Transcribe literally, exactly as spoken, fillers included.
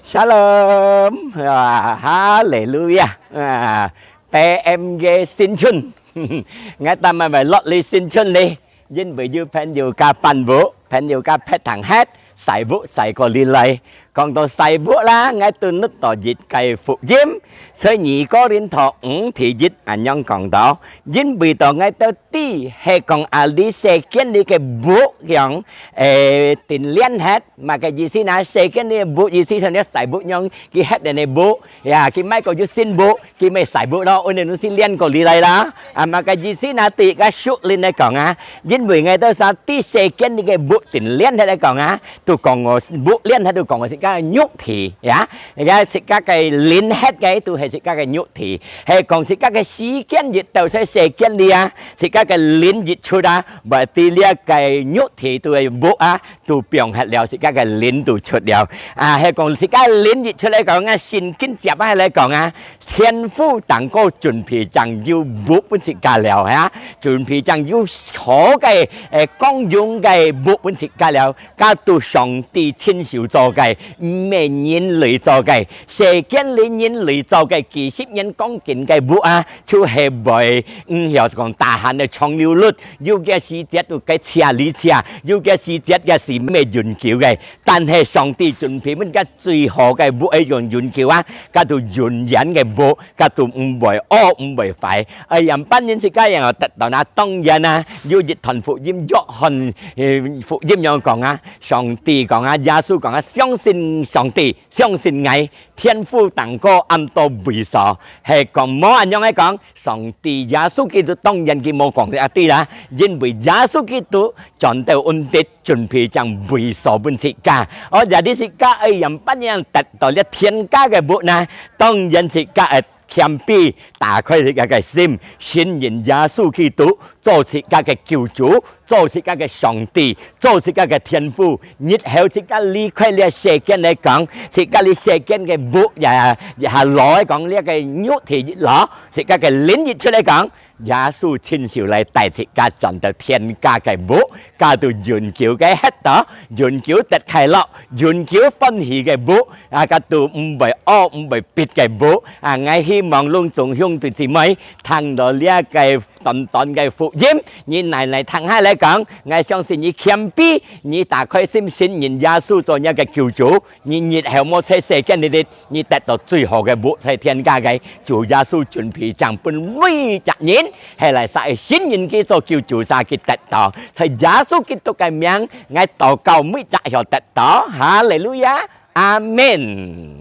Shalom，啊，哈利路亞，啊，P M个新春，𠊎等乜會落去新春哩，因為有朋友家搬屋，朋友家撇堂忒，徙屋徙過哩來。講到徙屋啦，𠊎都摎到一個福音，所以二哥林多五第一恁樣講到，因為到𠊎兜知係講啊，這世間裡个屋樣，誒，定連忒。 麼个意思呢？世間裡个屋意思像你徙屋樣，佢歇等个屋，呀，佢買過有新屋，佢乜徙屋咯，恁呢東西連過哩來啦。啊，麼个意思呢？對一個屬靈來講啊，因為𠊎兜儕知世間裡个屋定連忒來講啊，都講𠊎屋連忒都講𠊎自家个肉體，呀，自家个靈忒个都係自家个肉體，係講自家个時間一到在世間裡啊，自家个靈一出啊，會對這個肉體都係屋啊， 都放忒了，自家个靈都出了。啊，係講自家靈一出來講啊，聖經接下來講啊，天父當過準備正有屋分自家了，哈，準備正有好个，誒，光榮个屋分自家了，該都上帝親手做个，毋係人類做个。世間裡人類做个，幾十年講緊个屋啊，就係會，嗯，曉講大限个長流率， 有个時節就該斜哩斜，有个時節个係毋係永久个。但係上帝準備分个最好个屋係永永久啊，該都永遠个屋，該都毋會屙毋會壞。哎呀，半人自家樣得到那當然啊，有一段福音，約翰，呃，福音樣講啊，上帝講啊，耶穌講啊，相信上帝，相信𠊎，天父當過恁多位所，係講無恁樣个講。 上帝耶穌基督當然佢無講這啊對啦，因為耶穌基督全兜恩典準備正位所分自家。哦，jadi自家愛樣般樣得到這天家个屋呢？當然自家愛謙卑，打開自家个心，信任耶穌基督做自家个救主， 做自家个上帝，做自家个天父。日後自家離開這世間來講，自家這世間个屋也，也下來講，這个肉體一落，自家个靈一出來講，耶穌親手來帶自家轉到天家个屋，該都永久个歇到，永久得快樂，永久歡喜个屋，啊，該都毋會屙毋會必个屋。啊，𠊎希望攏總兄弟姊妹聽到這个 短短个福音，你耐耐聽下來講，𠊎相信你謙卑，你打開心信認耶穌做你个救主，你日後無在世間裡，你得到最好个屋在天家个，主耶穌準備正分每隻人，係來儕信認佢做救主儕佢得到。在耶穌基督个名，𠊎禱告每隻曉得到。哈利路亞，阿門。